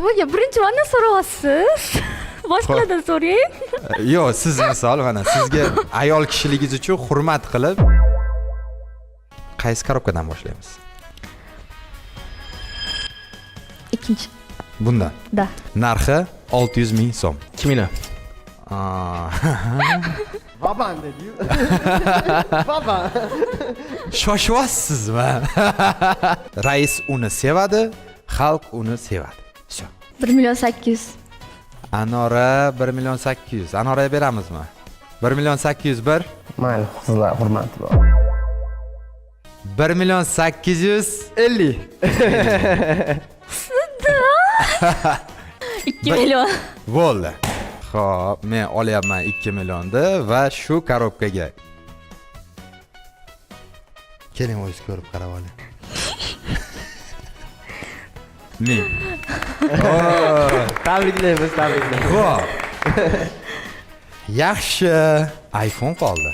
Nimaga birinchi mandan so'rayapsiz? Boshqalardan so'rang. Yo'q, siz misol mana sizga ayol kishiligingiz uchun hurmat qilib qaysi korobkadan boshlaymiz? Ikkinchi. Bundan. Да. Narxi 600 ming so'm. 2 million. Aa, Baban dediyu. Baban. Shoshyapsizmi? Rais uni sevadi, xalq uni sevadi. Всё. 1 million 800. Anora 1 million 800. Anoraga beramizmi? 1 million 801. Mayli, qizlar hurmati bor. 1 million 850. 2 million. Bo'ldi. Xo'p, men olyapman 2 millionni va shu korobkaga. Keling, o'zingiz ko'rib qarab oling. Ming. Tabriklaymiz, tabriklaymiz. Xo'p. Yaxshi, iPhone qoldi.